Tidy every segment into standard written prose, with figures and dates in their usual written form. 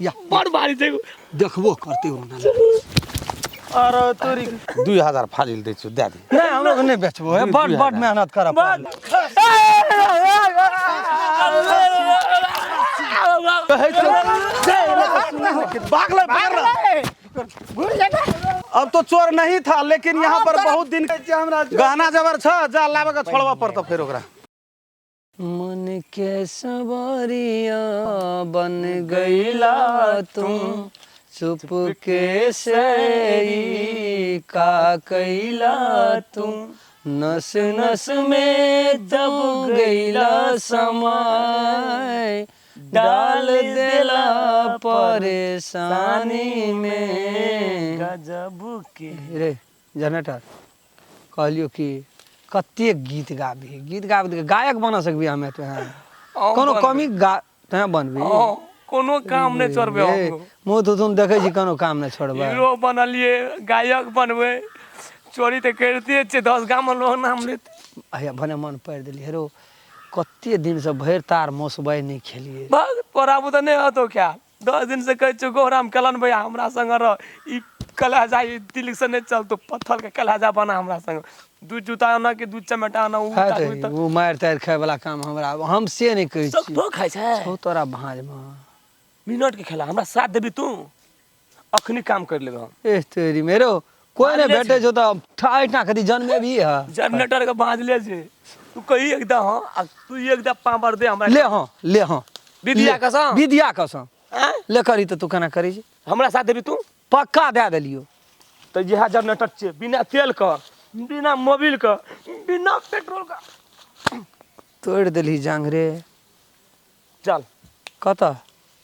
या। बड़ भारी छै देखबो करते ओना अरे तोरी 2000 फाजिल दै छियौ, दए दे। नहीं, हम लोग नहीं बेचबो है, बड़ बड़ मेहनत करऽ पड़ल। कहै छौ भाग ले, भाग ले। अब तो चोर नहीं था, लेकिन यहाँ पर बहुत दिन गहना जबर छ, जा लाबे के छोड़बा पड़तो फेर ओकरा। मन के सवारिया बन गईला तुम, चुपके से ई का कैला तुम, नस नस में दब गईला समय, डाल देला परेशानी में। गजब के रे जनरेटर, कहलियो कि कतेक गीत गाबी, गीत गाबी गायक बना सकबी हमे तो हैं कोनो कमी गा तैं बनबी। हँ, कोनो काम नहि छोड़बै ए, हम। मुँह तो तुम देखै छी, कोनो काम नहि छोड़बै। हीरो बनलियै, गायक बनबै, चोरी तऽ करिते छियै, 10 गाममे लोग नाम लेतै। हैया भने मन पारि देलियै। हेरो, कते दिनसँ भरि तार मौसबाइ नहि खेलियै। भाग तोरा बुते नहि होतौ खायल। 10 दिन से कहै छियौ गौराम कलन भैया हमरा संग रह, ई कलहजा ई दिल से नहि चलतौ, पत्थर के कलहजा बना हमरा संग, दू जूता आना कि दू चमेटा आना उ है ताकू तऽ तऽ ओ मारि तारि खाय वाला काम हमरा, हम से नहि कहै छी। सब खाइ छै। छौ तोरा भाँजमे। मिनट के खेला, हमरा साथ देबी तू, अखनी काम कर लेबै हम। एह तेरी मेरो कोई नहीं बाजले भेटे छौ तऽ एहिठिना कथी जन्मे भी है। जनरेटर के बाजले छै, तू कही एकदा हाँ आ तू एकदा पावर दे हमरा। ले हाँ, ले हाँ। विद्या ले, कसम? विद्या कसम। आँय? ले करी तऽ तू केना करी छी? हमरा साथ देबी तू? पक्का दए देलियौ। तऽ इएह जनरेटर छै, बिना तेल के, बिना मोबिल के, बिना पेट्रोल के। तोड़ि देलही जांघ रे। चल। कतऽ?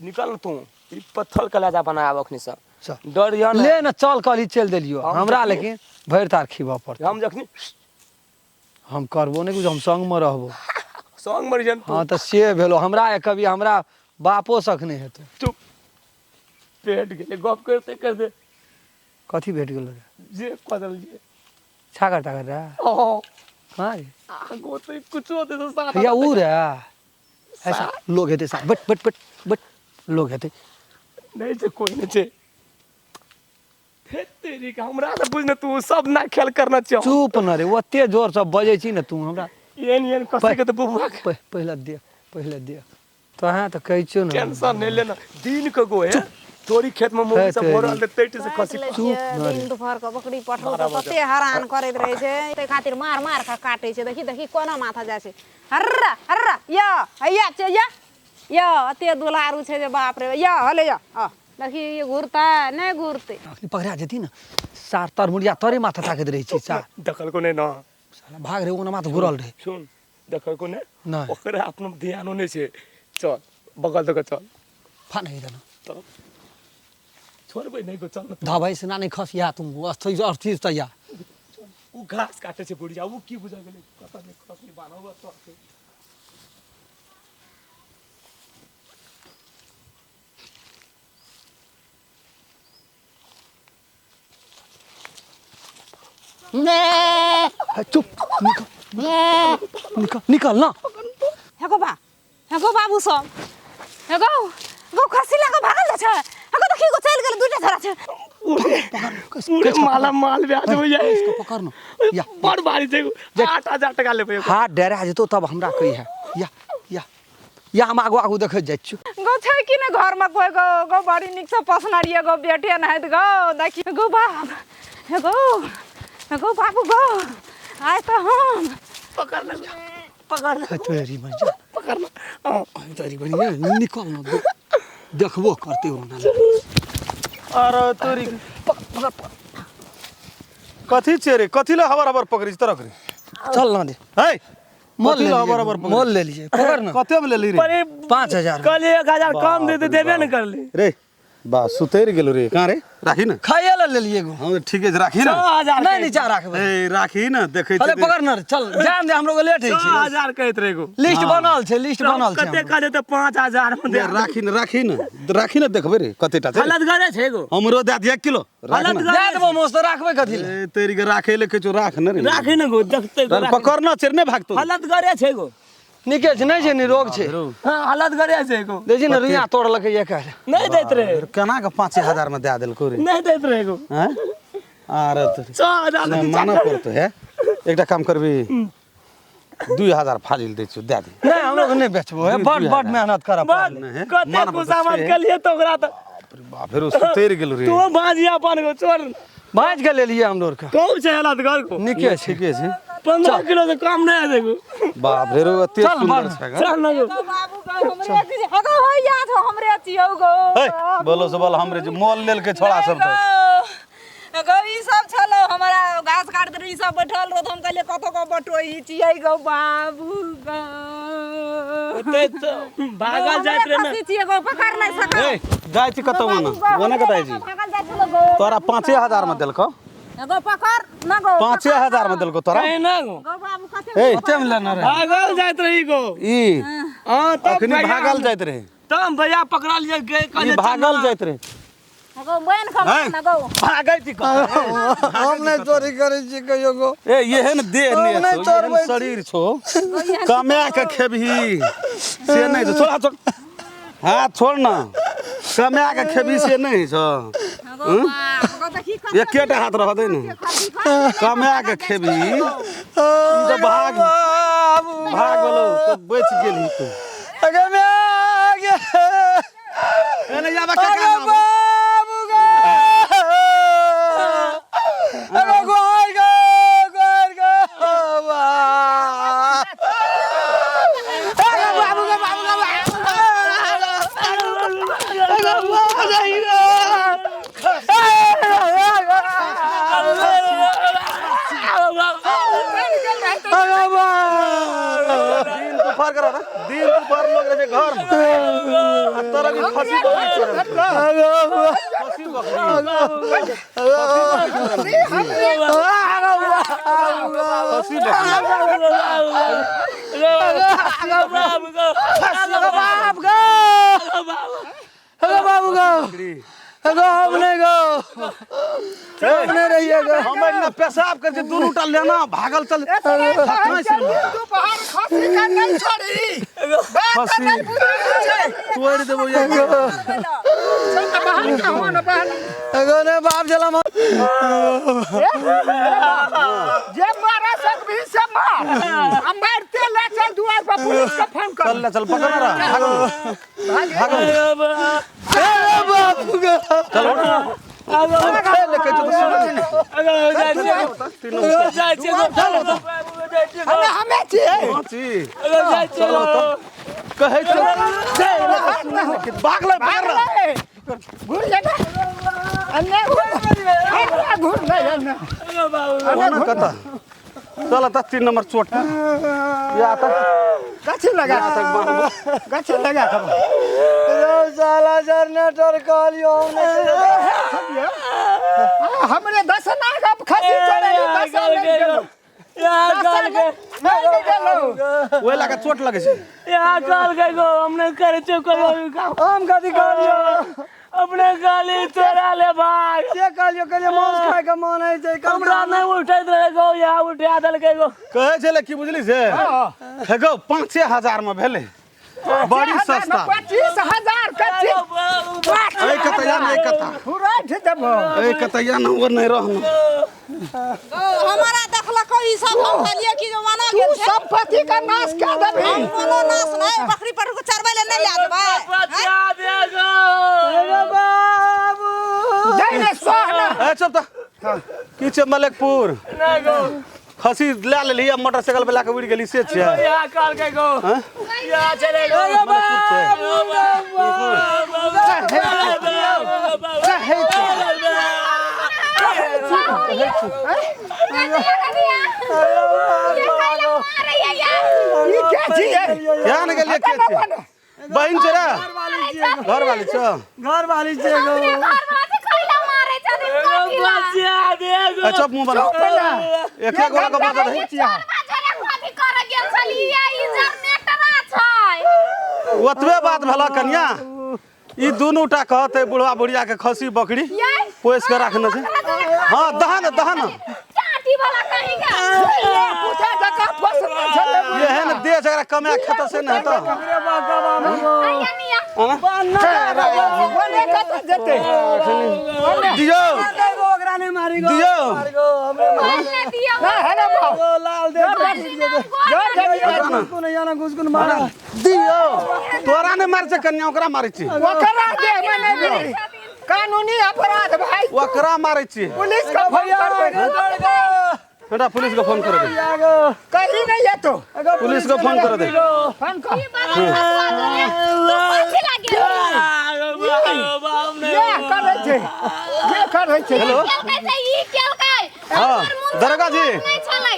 निकल न तू, ई पत्थर के लाजा बना आब अखनी से। चल। डर यऽ ने। ले ने चल, कहली चलि देलियौ। हम हमरा जखनी- लेकिन भरि तार खिबऽ पड़तौ। हम जखनी हम करबो नहि कुछ, हम संगमे रहबो। संग मरि जन तू। हाँ तऽ से भेलो, हमरा एक कभी हमरा बापो सख नहि हेतौ। चुप, पेट गेलै गप करते करते। कथी भेट गेलो रे? जे कऽ देलियै। छागर तागर रे? ओ। कहाँ रे? आगो तऽ कुछो होतै तऽ सात। हैया ऊ रे, ऐसा लोग हेतै सा, बट बट बट बट लोग हेतै। नहि छै, कोइ नहि छै। हे तेरी के, हमरा तऽ बुझ ने तू सब ना खेल करना चाहो। चुप न रे, ओते जोर से बजै छी ने तू हमरा। एहन एहन कसी के तऽ बबुआ के। पहिले देख, पहिले देख। तो हाँ तऽ कहै छियौ ने। टेंशन नहि लेना, दिन के गो है तोरी खेत में मूंग सब हे हो रहल तैटी से खसी। काटि लै चुप छियै न रे। दिन दुपहर के बकरी पठरू तऽ तते हरान करैत रहै छै, ताहि खातिर मार मार कऽ काटै छै। देखी देखी कोना माथा जाइ छै। हर्रा हर्रा य हैया छै य य, एते दुलारू छै जे बाप रे। य हले य, आ देखी ई घुरतै नहि घुरतै। अखनी पकड़ा जेती ने सार, तर मुड़िया तोरे माथा ताकैत रहै छी सार। देखलको नहि ने। साला भाग रे, ओना माथ घुरल रहे। सुन, देखलको नहि। नहि। ओकरा अपनो ध्यानो नहि छै। चल बगल दऽ कऽ चल। फा नहीं देना। तब छोड़बै नहि गो, चल न। धबै से ना नहीं खसिया तू अस्थिर अस्थिर तैया। उ घास काटे छै बुढ़िया, उ की बुझा गेलै कतऽ नहि खसी बान्हब तब। हे, चुप, निकल निकल निकल ना। हेगो बा, हेगो बाबू सब, हेगो गो खसी लऽ कऽ भागल जाइ छै। हेगो देखी गो, चलि गेल, दूटा धरा छै। पूरे पूरे माला माल ब्याज हो जाए। इसको पकड़ ना या। बड़ भारी छै, 8000 टका लेबै। हाथ डरा जेतौ तब हमरा कही है। या या या, हम आगू आगू देखैत जाइ छियौ। गो छै कि ने घरमे कोइ? गो गो बड़ी नीकसँ पोसने रहियै गो, बेटे नहाइत गो। देखी गो बाप, हे गो हे गो बाबू गो, आइ तऽ हम पकड़ ले, पकड़ ले। हे तोरी मजा। पकड़ ले, हाँ। तोरी बढ़िया निकल ना, देखबो करते ओना। अरे तोरी, पकड़ पकड़। कथी छियै रे? कथी ले हबर हबर पकड़ी तरक रे? चल ना दे। है मोल कथी ले ले हबर लीजिए, हबर पकड़ी? मोल ले लीजिए, पकड़ ना। कते में लेली रे? अरे 5000। कल 1000 कम दे देबे ने करली रे। बा सुतरि गेलो रे, कहाँ रे? राखी ने। खाइए ला लेलिए एगो। हाँ ठीके छै, राखी ने। 6000। नहीं नीचा राखबै। ए राखी ने, देखै अरे छी। पकड़ ना रे, चल जान दे, हम लोग लेट होइ छओ छै। हजार कहैत रहे एगो। लिस्ट बनल छै, लिस्ट बनल छै कते हमरो। कहले तऽ 5000 मे दे। राखी ने, राखी ने, राखी ने, देखबै रे कतेटा छै। हलत गरे छै एगो। हमरो दए दिअ 1 किलो, राख हलत ने। गरे। दए देबो मोस तऽ राखबै कथी लए? ए तेरी के राखे ले कहै छौ, राख ने रे। राखी ने गो, देखते गो। पकड़ ना, चेर नहि भागतौ। हलत गरे छै एगो। नीके छै, नहि छै निरोग छै। हाँ, हालत करे छै एगो। देखी ने रुइया तोड़लकै एक। नहि दैत रहे। केना के 5000 में दए देलको रे? नहि दैत रहे एगो। हैं, आरे तो 6000। नहि मानऽ पड़तो है। एकटा काम करबी, 2000 फाजिल दै छियौ, दए दे। नहि, हम लोग नहि बेचबो है। दुइ बड दुइ बड हजार। मेहनत करऽ पड़ल। नहि, कते मानब तऽ खुशामद छै। केलिए तऽ ओकरा तऽ बाप रे बाप, फेर ओ सुतरि गेल रे। तू बाजिया अपन गो चोर। भाँज के लेलियै हम लोग के। कहू छै हालत घर को। नीके छै। ठीके छै। 15 किलो से कम नहि हेतै गो। बाप रे, एते चल, सुन्दर बढ़। छै गा। चल न गो। बाबू गो, हमरे अथी हगो होइया छौ, हमरे अथियौ गो। हे, बोलो से बोल, हमरे जे मोल लेलकै छोड़ा सब तऽ। गो, ई सब छलो हमरा घास काट दे, ई सब बैठल रहो, हम कहलिए कतौ को बटोही छियै गो बाबू गो। ओते तऽ भागल जाइत रहे ने। खसी छियै गो, पकड़ नहि सकल। ए, जाइ छी कतौ ओना ओना कतऽ जाइ छी? भागल जाइ छलो गो। तोरा 5000 में देलकौ? गो, पकड़ न गो। 5000 में देलकौ तोरा? कहीं ना गो। गो बाबू, कते ए। ओते मे लेने रहे। भागल जाइत रही गो। ई हाँ, तब अखनी भैया भागल जाइत रहे। तब भैया पकड़ा लिये गे। ई कहलिए भागल जाइत रहे। गो, बन खबर न गो। भागै छी कतौ? हम नहि चोरी करै छी कहियो गो। ए, एहन देह हम ने नहि छौ, चोरबै एहन छी। शरीर छौ, कमा के खेबही से नहि छौ। छोड़ा, छोड़ हाथ, छोड़ न। कमा के खेबही से नहि छौ। गो बाप गो, देखी कते एकेटा हाथ रह दे ने। खसी खसी। कमा के खेबही, ई तऽ भाग भाग गेलौ तऽ बचि गेलही तू। अगे my गे। एने आबा काका। अगे आबो। बाबू गे, अगे गोर गे, गोर गे बा। अगे बाबू गे, बाबू गे, बाबू गे। अगे बाबू नहीं रे। अगे बाबू। दिन दोपहर के रह, दिन दोपहर लोग रहे छै घर में आ तोरा के खसी बकरी चोरल छै। खसी बकरी। खसी बकरी। बाप गो, अगे बाबू गो, अगे हम नहीं गो, हम नहीं रहिए गो। हम एहिना पेशाब करै छी, दुनू टा लेना भागल चल। दोपहर खसी के नहीं छोड़ी। खसी तोड़ि देबौ ये। बाहर के हो न बाहर। अगे ने बाप जला। जे मारा सकबी से मार, हम मारते ले चल दुआर पर, पुलिस के फोन कर। चल ले चल, पकड़ रहा, भागल भागल। अरे बाबू गो। चल उठ, ले कहै छौ तऽ सुनै छी ने। हमे हमे छियै। छी कहै छौ भागलै, भाग रहा। घुर जा ना, अन्ने घुर, अन्ने घुर, नहीं अन्ने। ओना कतऽ चल तऽ 3 नंबर चोट या तऽ गाछी लगा तक बान्हबो। गाछी लगा खबर। रे साला जनरेटर, कहलियो हम नहीं। हमरे दस ना गप खसी चढ़े, दस नहीं गेलो, नहीं गेलो। ओहि लए कऽ चोट लगै छै। हमने करे छो कहियो काम? हम कथी कहलियो? अपने गाली तोरा ले भाग। से कहलियो, कहलियो मांस खाय के मन होइ छै। हमरा नहीं उठैत रहे गो, यहाँ उठा देलकै गो। कहै छलै की बुझली से हे गौ, 5000 मे भेलै, बड़ी सस्ता। 25,000 के चीज। एहि कतैया ने, एहि कता। हुरैठ देबो। एहि कतैया ने, ओ नहि रहना। गो, हमरा देखलको ई सब, हम कहलिए कि जो मना तू गेल छै। संपत्ति का नाश कऽ देबही। हम कोनो नाश नहि, बकरी पर को चरबै ले नहि लए जेबै। बचा दे गो। अरे बाबू। जाय रे सोहना। ए, चुप तऽ की छै मलकपुर? नहीं गो। खसी लए लेलही आ मोटरसाइकिल पे लए कऽ उड़ि गेली से छियै? यहाँ कहलकै गो। हँ? यहाँ चले गो। मलकपुर छै। ई के छियै? क्या ने गेलियै, के छै? बहिन छै रे, घर वाली छौ? घर वाली छै गो। बचा दे गो। ए, चुप, मुँह बना। एक एक गोला के बचत है। ओतबे बात भेल कनिया, ई दुनू टा कहते बुढ़वा बुढ़िया के खसी बकरी पोसि के राखने छै। हाँ, दहा ने, दहा ने। बुद्धि वाला कहीं का ये पूछा जका पोसने छले एहन देह जकरा कमाए खेतौ से नहि हेतौ। आया निया ओने कत जेते दियौ ओकरा नहीं मारी गो दियौ मारने दियो ना हेलो बाबू लाल दे जा जा घुसकुन या ना घुसकुन मारा दियौ तोरा नहि मारै छै कन्या ओकरा मारै छी ओकरा देह में नहीं भिड़ी। कानूनी अपराध भाई ओकरा मारै छी पुलिस का फोन कर दे बेटा पुलिस के फोन कर दे कहीं नहीं है तो पुलिस को फोन कर दे फोन कर ई बात तू कथी लागे ये करे छे ये करे छे हेलो केलकै से ई केलकै हाँ, हमर मुंह दरोगा जी। नहीं छलै ई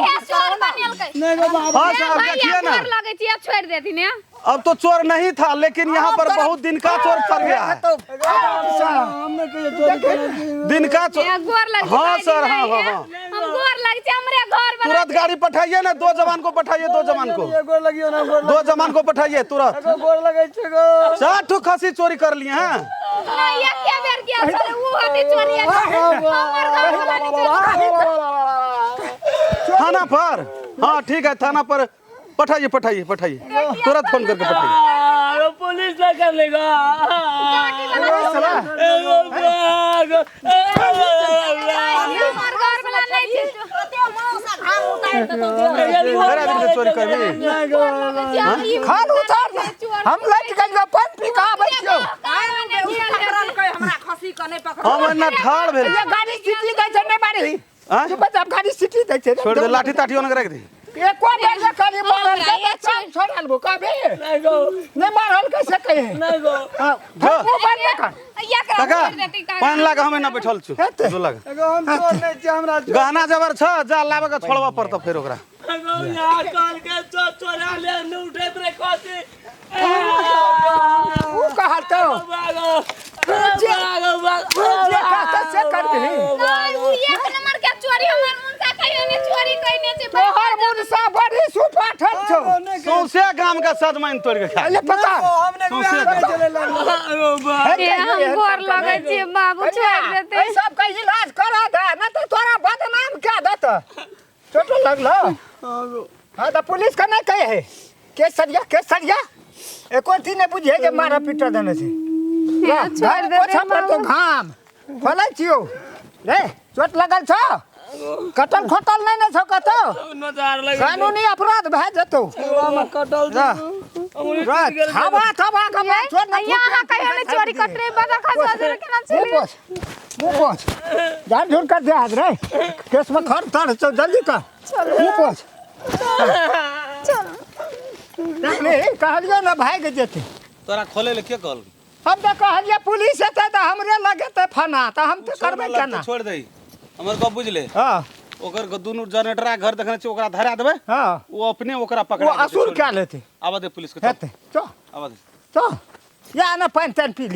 हे चोर बनेलकै नहीं गो बाबा हाँ साहब देखिए ना गोर लगै छी अब छोड़ देथिन हे अब तो चोर नहीं था लेकिन यहाँ पर बहुत दिन का चोर फंस गया है हमने कहियो चोरी केने छी। दिन का चोर ए, गोर लग हाँ सर हाँ हाँ हाँ हम गोर लग छी हमरे घर वाला तुरंत गाड़ी पठाइए ना दो जवान को पठाइए दो जवान को ये गोर लगियो ना गोर दो जवान को पठाइए तुरंत गो गोर लगै छै गो 4 ठो खसी चोरी कर लिए हैं नहीं एके बेर किया छलै ऊ होती चोरी हमर घर वाला नहीं चोरी थाना पर हाँ ठीक है थाना पर पठाइए पठाइए पठाइए तुरंत फोन करके पठाइए पुलिस ना कर लेगा हमर घर वाला नहीं छै कते मौसा घाम उतारि देतौ फिर आदमी के चोरी करबी खान उतार ना। हम लट गइल पान पी कहाँ बैठियो पकड़लकै हमरा खसी के नहि पकड़ल हम एना ठाढ़ भेल ये गाड़ी सीटी दै छै नहीं मारी आँय? चुप चाप गाड़ी सीटी दै छै छोड़ दे लाठी ताठी ओनके राखि दे एको बेर जे खाली मारल के तऽ चाम छोड़ल बो कबे नहीं मारल कैसे कहे नहीं गो हाँ, मुंह बंद न कर काका पान लाग हम एना बैठल छु हेतै। दू लाग एगो हम चोर नहीं छी हमरा चोर गहना जबर छ जा लाबे के छोड़बा पड़तौ फेर ओकरा यहाँ कल के चोर चोरा ले न उठैत रे कथी ऊ कहल तो जे कहता से करबही नहीं ऊ एक नंबर के चोरी हमर मुंसा कहियो ने चोरी कइने छै तोहर मुनसा बड़ी सुपाठल छौ सौंसे गाम के सजमनि तोड़ के खा अरे पता हमने सौंसे कहियो चले लागल ए, हम गोर लगै छी बाबू छोड़ देते एहि सब के इलाज करा दे न तऽ तोरा बदनाम क्या देत चोट लगलो हाँ तऽ पुलिस के नहीं कहे है के सरिया के सरिया एको थी नहीं बुझे जे मारा पीट देने छै छोड़ देते पोछा पर तो घाम फलै छियौ रे चोट लगल छौ कटल खोटल नहीं ने छौ कतौ कानूनी अपराध भए जेतौ कटल जा। रे, थाबा थाबा के मार छोड़ ना यहाँ कहियो ने चोरी कटरे बदल खा जा केना मुँह चली पोछ मुँह पोछ जान झूठ कर दे हाथ रे केस में खर तर चल जल्दी कर मुँह पोछ नहीं कहलियो ना भाग जेते तोरा खोले ले के कहल हम तो कहलिए पुलिस एते तऽ हमरे लगेते फना तऽ हम तऽ करबै केना छोड़ दे हमर गप बुझले हाँ ओकर दुनू जनरेटरा घर देखने छी ओकरा धरा देबै हाँ ओ अपने ओकरा पकड़ा वो असूल क्या लेते आवा दे पुलिस के चल हेते चल आवा दे चल या ना पानि तानि पी लिअ।